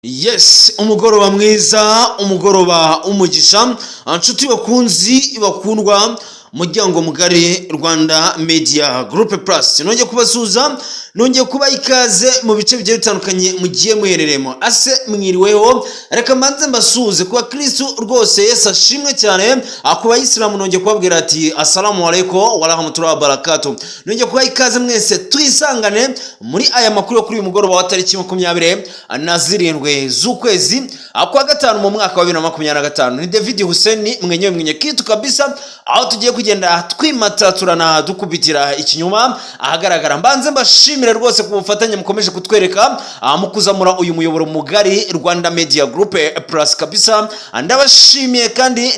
Yes, umugoroba mwiza, umugoroba umugisha, nshuti bakunzi bakundwa, muryango mugari Rwanda Media Group Plus, nongeye kubasuhuza, nongeye kubaha ikaze mu bice bigiye bitandukanye mugiye muherereyemo. Ase mwiriweho? Reka mbanze mbasuhuze. Ku bakristu rwose, Yesu ashimwe cyane. Ku bayisilamu nongeye kubabwira ati assalamu alaikum warahmatullahi wabarakatuh. Nongeye kubaha ikaze mwese, twisangane muri aya makuru yo kuri uyu mugoroba wa tariki 27 z'ukwezi kwa gatanu mu mwaka wa 2025. Ni David Hussein mwenyewe mwenye kitu kabisa, aho tugiye kugenda twimataturana, dukubitira ikinyuma ahagaragara. Mbanze mbashimire rwose ku bufatanye mukomeje kutwereka mu kuzamura uyu muyoboro mugari Rwanda Media Group Plus kabisa. Ndabashimiye kandi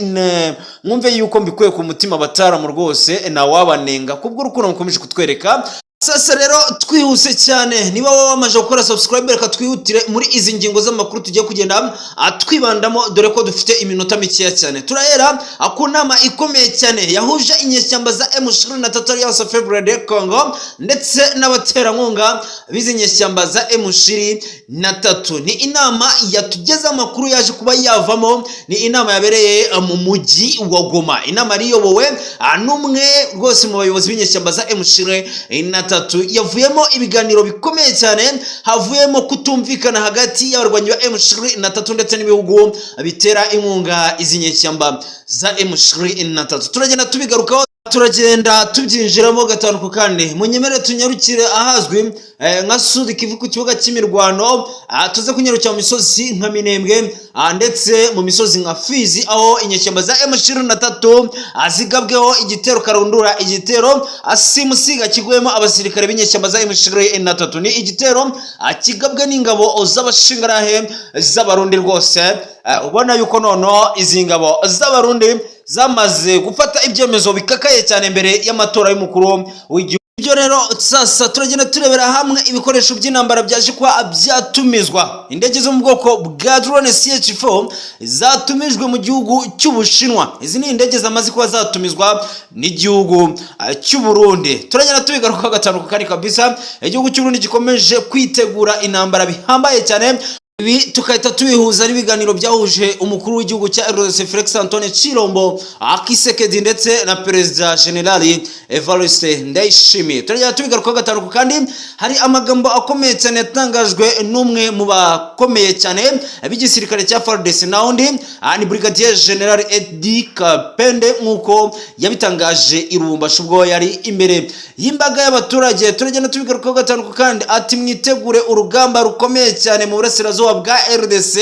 mwumve yuko mbikuye ku mutima. Bataramu rwose nawabanenga kubw'urukundo mukomeje kutwereka. Sasa rero twihuse cyane, niba wowe wamaze gukora subscribe, reka twihutire muri izi ngingo z'amakuru tugiye kugenda twibandamo, dore ko dufite iminota mikeya cyane. Turahera ku nama ikomeye cyane yahuje inyeshyamba za M23 Alliance Fleuve de Congo ndetse n'abaterankunga b'izi nyeshyamba za M23. Ni inama yatugeze amakuru yaje kuba yavamo. Ni inama yabereye mu mujyi wa Goma, inama yari iyobowe n'umwe rwose mu bayobozi b'inyeshyamba za M23. Yavuyemo ibiganiro bikomeye cyane, havuyemo kutumvikana hagati y'abarwanyi ba M23 ndetse n'ibihugu bitera inkunga izi nyeshyamba za M23. Turagenda tubigarukaho, turagenda tubyinjiramo gatanu ku kandi. Munyemere tunyarukire ahazwi nka Sud Kivu ku kibuga cy'imirwano, tuze kunyarukira mu misozi nka Minembwe ndetse mu misozi nka Fizi, aho inyeshyamba za M23 zigabweho igitero karundura, igitero simusiga kiguyemo abasirikare b'inyeshyamba za M23. Ni igitero kigabwe n'ingabo z'abashingarahe z'Abarundi rwose. Ubona yuko noneho izi ngabo z'Abarundi zamaze gufata ibyemezo bikakaye cyane mbere y'amatora y'umukuru w'igihugu. Ibyo rero sasa turagenda turebera hamwe ibikoresho by'intambara byaje kuba byatumizwa. Indege zo mu bwoko bwa drone CH4 zatumijwe mu gihugu cy'Ubushinwa. Izi ni indege zamaze kuba zatumizwa n'igihugu cy'Uburundi. Turagenda tubigaruka gatanu ku kari kabisa. Igihugu cy'Uburundi gikomeje kwitegura intambara bihambaye cyane. Ibi tukahita tubihuza n'ibiganiro byahuje umukuru w'igihugu cya RDC Felix Antoine Tshilombo Tshisekedi ndetse na Perezida General Evariste Ndayishimiye. Turagenda tubigaruka gatanu ku kandi. Hari amagambo akomeye cyane yatangajwe n'umwe mu bakomeye cyane b'igisirikare cya FARDC, na undi ni Brigadier General Eddy Kapende, nk'uko yabitangaje i Lubumbashi ubwo yari imbere y'imbaga y'abaturage. Turagenda tubigarukaho gatanu ku kandi. Ati mwitegure urugamba rukomeye cyane mu burasirazuba bwa RDC.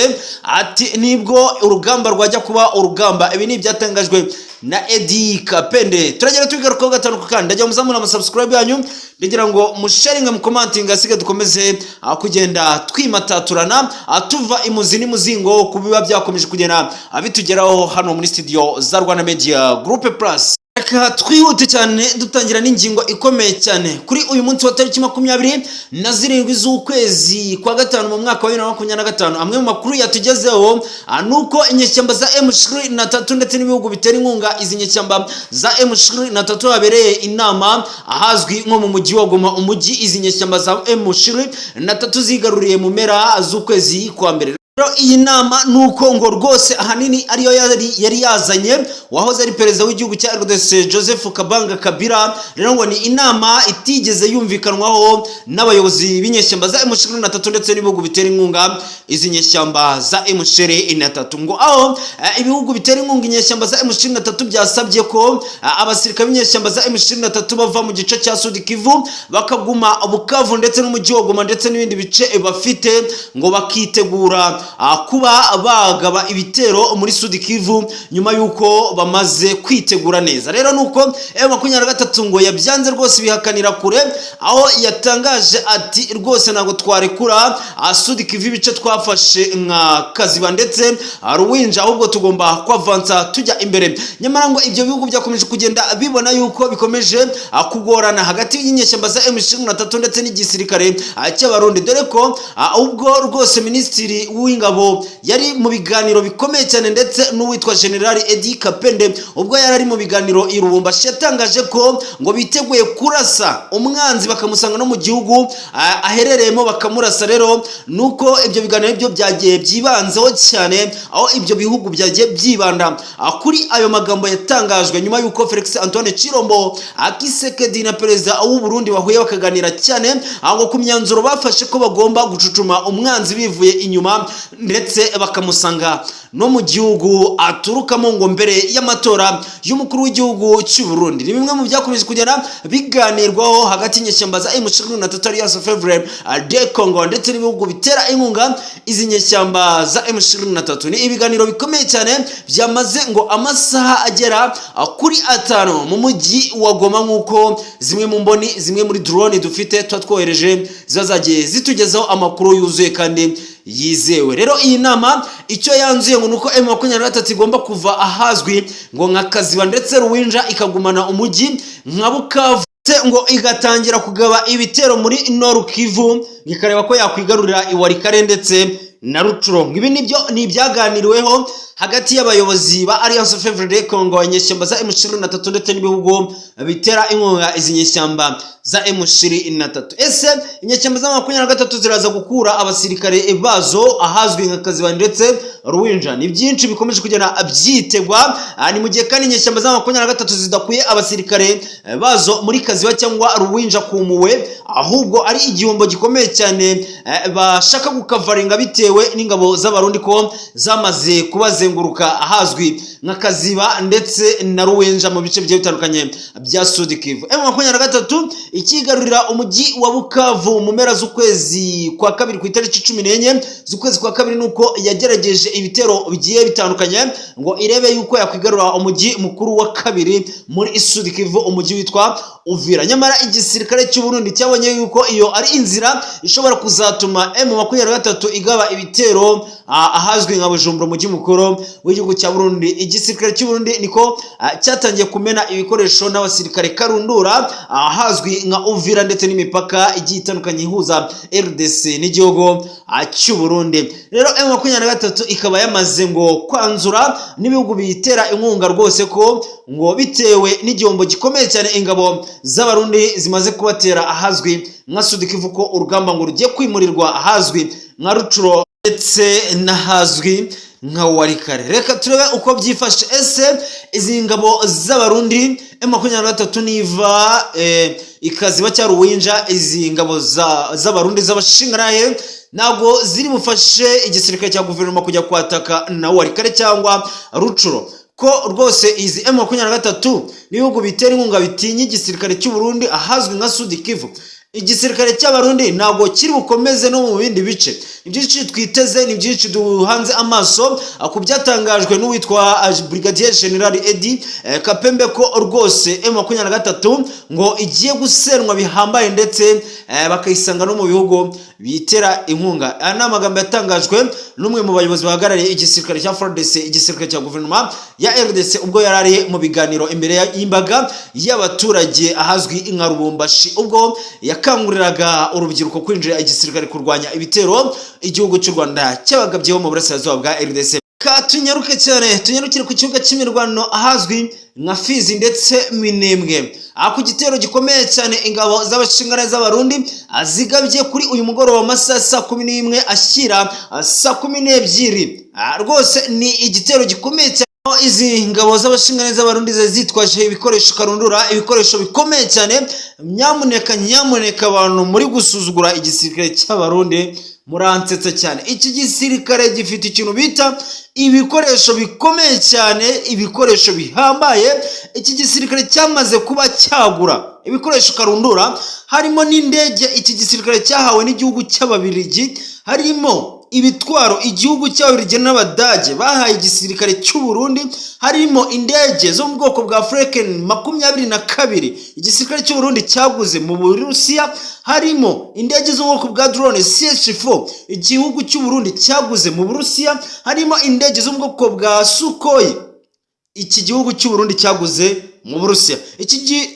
Ati nibwo urugamba rwajya kuba urugamba. Ibi ni ibyatangajwe na Eddy Kapende. Turagenda tubigarukaho gatanu ku kandi. Ndajya muzamura amasubscribe yanyu, ndagira ngo musharinge, mukomantinga, asiga dukomeze kugenda twimataturana, tuva imuzi n'imuzingo ku biba byakomeje kugenda bitugeraho hano muri studio za Rwanda Media Group Plus. Reka twihute cyane, dutangira n'ingingo ikomeye cyane kuri uyu munsi wa tariki 27 z'ukwezi kwa gatanu mu mwaka wa 2025. Amwe mu makuru yatugezeho ni uko inyeshyamba za M23 ndetse n'ibihugu bitera inkunga izi nyeshyamba za M23 habereye inama ahazwi nko mu mujyi wa Goma, umujyi izi nyeshyamba za M23 zigaruriye mu mpera z'ukwezi kwa mbere. Rero iyi nama ni uko ngo rwose ahanini ariyo yari yazanye wahoze ari perezida w'igihugu cya RDC Joseph Kabanga Kabila. Rero ngo ni inama itigeze yumvikanwaho n'abayobozi b'inyeshyamba za M23 ndetse n'ibihugu bitera inkunga izi nyeshyamba za M23, ngo aho ibihugu bitera inkunga inyeshyamba za M23 byasabye ko abasirikare b'inyeshyamba za M23 bava mu gice cya Sud Kivu, bakaguma Bukavu ndetse n'umujyi wa Goma ndetse n'ibindi bice bafite, ngo bakitegura kuba bagaba ibitero muri Sud Kivu nyuma y'uko bamaze kwitegura neza. Rero nuko M23 ngo yabyanze rwose, bihakanira kure, aho yatangaje ati rwose ntabwo twarekura Sud Kivu, ibice twafashe nka Kaziba ndetse Ruwinja, ahubwo tugomba kwavansa tujya imbere. Nyamara ngo ibyo bihugu byakomeje kugenda bibona yuko bikomeje kugorana hagati y'inyeshyamba za M23 ndetse n'igisirikare cy'Abarundi, dore ko ubwo rwose minisitiri w'ingabo w'ingabo yari mu biganiro bikomeye cyane, ndetse n'uwitwa General Edi Kapende ubwo yari ari mu biganiro i Lubumbashi, yatangaje ko ngo biteguye kurasa umwanzi bakamusanga no mu gihugu aherereyemo bakamurasa. Rero nuko ibyo biganiro byo byagiye byibanzeho cyane, aho ibyo bihugu byagiye byibanda kuri ayo magambo yatangajwe nyuma y'uko Felix Antoine Tshilombo Tshisekedi na perezida w'u Burundi bahuye bakaganira cyane, aho ku myanzuro bafashe ko bagomba gucucuma umwanzi bivuye inyuma, ndetse bakamusanga no mu gihugu aturukamo, ngo mbere y'amatora y'umukuru w'igihugu cy'u Burundi. Ni bimwe mu byakomeje kugenda biganirwaho hagati y'inyeshyamba za M23 Alliance Fleuve de Congo ndetse n'ibihugu bitera inkunga izi nyeshyamba za M23. Ni ibiganiro bikomeye cyane byamaze ngo amasaha agera kuri 5 mu mujyi wa Goma, nk'uko zimwe mu mboni, zimwe muri drone dufite tuba twohereje ziba zagiye zitugezaho amakuru yuzuye kandi yizewe. Rero iyi nama icyo yanzuye ngo nuko M23 igomba kuva ahazwi ngo nka Kaziba ndetse Ruwinja, ikagumana umujyi nka Bukavu, ndetse ngo igatangira kugaba ibitero muri Nord Kivu, ikareba ko yakwigarurira Iwarikare ndetse na Rucuro. Ibi nibyo ni ibyaganiriweho hagati y'abayobozi ba Alliance Fleuve de Congo, inyeshyamba za M23, ndetse n'ibihugu bitera inkunga izi nyeshyamba za M23. Ese inyeshyamba za 23 ziraza gukura abasirikare bazo ahazwi nka Kaziba ndetse Ruwinja? Ni byinshi bikomeje kugenda byitegwa. Ni mu gihe kandi inyeshyamba za 23 zidakuye abasirikare bazo muri Kaziba cyangwa Ruwinja kumuwe, ahubwo ari igihombo gikomeye cyane bashaka gukavaringa bitewe n'ingabo z'Abarundi ko zamaze kubazenguruka ahazwi nka Kaziba ndetse na Ruwenja mu bice bigiye bitandukanye bya Sud Kivu. M23 ikigarurira umujyi wa Bukavu mu mpera z'ukwezi kwa kabiri, ku itariki 14 z'ukwezi kwa kabiri, nuko yagerageje ibitero bigiye bitandukanye ngo irebe yuko yakwigarura umujyi mukuru wa kabiri muri Sud Kivu, umujyi witwa Uvira. Nyamara igisirikare cy'u Burundi cyabonye yuko iyo ari inzira ishobora kuzatuma M23 igaba ibitero ahazwi nka Bujumbura, umujyi mukuru w'igihugu cya Burundi. Igisirikare cy'u Burundi niko cyatangiye kumena ibikoresho n'abasirikare karundura ahazwi nka Uvira ndetse n'imipaka igiye itandukanye ihuza RDC n'igihugu cy'u Burundi. Rero M23 ikaba yamaze ngo kwanzura n'ibihugu biyitera inkunga rwose ko ngo bitewe n'igihombo gikomeye cyane ingabo z'Abarundi zimaze kubatera ahazwi nka Sud Kivu, ko urugamba ngo rugiye kwimurirwa ahazwi nka Rucuro ndetse n'ahazwi nka Warikare. Reka turebe uko byifashe. Ese izi ngabo z'Abarundi, M23 niva ikaziba cya Ruwinja, izi ngabo z'Abarundi z'abashingaraye ntabwo ziri bufashe igisirikare cya guverinoma kujya kwataka na Warikare cyangwa Rucuro, ko rwose izi M23 n'ibihugu bitera inkunga bitinya igisirikare cy'u Burundi ahazwi nka Sud Kivu? Igisirikare cy'Abarundi ntabwo kiri bukomeze no mu bindi bice? Ni byinshi twiteze, ni byinshi duhanze amaso ku byatangajwe n'uwitwa Brigadier General Edi Kapembe, ko rwose M23 ngo igiye gusenwa bihambaye, ndetse bakayisanga no mu bihugu bitera inkunga. Aya ni amagambo yatangajwe n'umwe mu bayobozi bahagarariye igisirikare cya FARDC, igisirikare cya guverinoma ya RDC, ubwo yari ari mu biganiro imbere y'imbaga y'abaturage ahazwi nka Lubumbashi, ubwo yakanguriraga urubyiruko kwinjira igisirikare kurwanya ibitero igihugu cy'u Rwanda cyabagabyeho mu burasirazuba bwa RDC. Ka tunyaruke cyane, tunyarukire ku kibuga cy'imirwano ahazwi nka Fizi ndetse Minembwe, aha ku gitero gikomeye cyane ingabo z'abashingara z'Abarundi zigabye kuri uyu mugoroba mu masaha saa 11 ashyira saa 12. Rwose ni igitero gikomeye cyane, aho izi ngabo z'abashinganeza z'Abarundi zari zitwaje ibikoresho karundura, ibikoresho bikomeye cyane. Nyamuneka, nyamuneka, abantu muri gusuzugura igisirikare cy'Abarundi muransetsa cyane. Iki gisirikare gifite ikintu bita ibikoresho bikomeye cyane, ibikoresho bihambaye. Iki gisirikare cyamaze kuba cyagura ibikoresho karundura, harimo n'indege iki gisirikare cyahawe n'igihugu cy'Ababiligi, harimo ibitwaro igihugu cy'Ababiligi n'Abadage bahaye igisirikare cy'u Burundi, harimo indege zo mu bwoko bwa Falcon 22 igisirikare cy'u Burundi cyaguze mu Burusiya, harimo indege zo mu bwoko bwa drone CH4 igihugu cy'u Burundi cyaguze mu Burusiya, harimo indege zo mu bwoko bwa Sukhoi iki gihugu cy'u Burundi cyaguze mu Burusiya.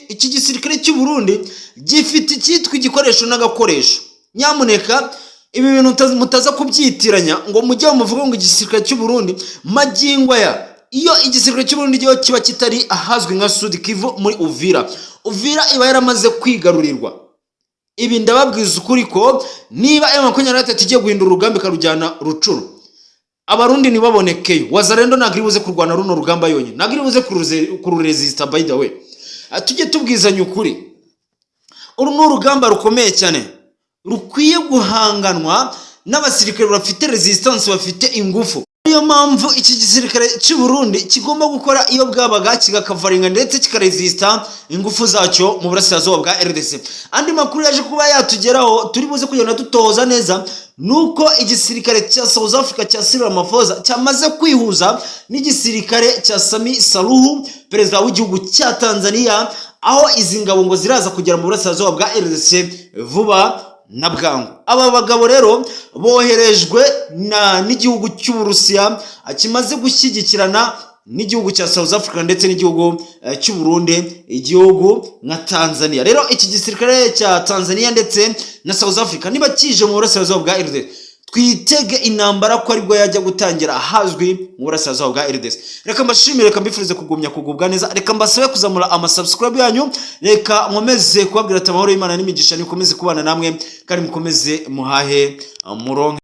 Iki gisirikare cy'u Burundi gifite icyitwa igikoresho n'agakoresho. Nyamuneka, Ibi bintu mutaza kubyitiranya ngo mujye muvuge ngo igisirikare cy'u Burundi. Magingo aya, iyo igisirikare cy'u Burundi cyo kiba kitari ahazwi nka Sud Kivu muri Uvira, Uvira iba yaramaze kwigarurirwa. Ibi ndababwiza ukuri ko niba M23 igiye guhindura urugamba ikarujyana Rutshuru, Abarundi ntibabonekeyo, Wazalendo ntabwo iri buze kurwana runo rugamba yonyine, ntabwo iri buze kururesista. By the way, tujye tubwizanya ukuri, uru ni urugamba rukomeye cyane rukwiye guhanganwa n'abasirikare bafite resistance, bafite ingufu. Niyo mpamvu iki gisirikare cy'u Burundi kigomba gukora iyo bwabaga, kigakavaringa ndetse kikaresista ingufu zacyo mu burasirazuba bwa RDC. Andi makuru yaje kuba yatugeraho, turi buze kugenda dutoza neza, nuko igisirikare cya South Africa cya Cyril Ramaphosa cyamaze kwihuza n'igisirikare cya Samia Suluhu, perezida w'igihugu cya Tanzania, aho izi ngabo ngo ziraza kugera mu burasirazuba bwa RDC vuba na bwangu. Aba bagabo rero boherejwe na n'igihugu cy'Uburusiya kimaze gushyigikirana n'igihugu cya South Africa ndetse n'igihugu cy'u Burundi, igihugu nka Tanzania. Rero iki gisirikare cya Tanzania ndetse na South Africa niba kije mu burasirazuba bwa RDC, twitege intambara ko aribwo yajya gutangira ahazwi mu burasirazuba bwa RDC. Reka mbashimire, reka mbifurize kugumya kugubwa neza, reka mbasabe kuzamura amasubscribe yanyu, reka nkomeze kubabwira ati amahoro y'Imana n'imigisha nikomeze kubana namwe, kandi mukomeze muhahe muronke.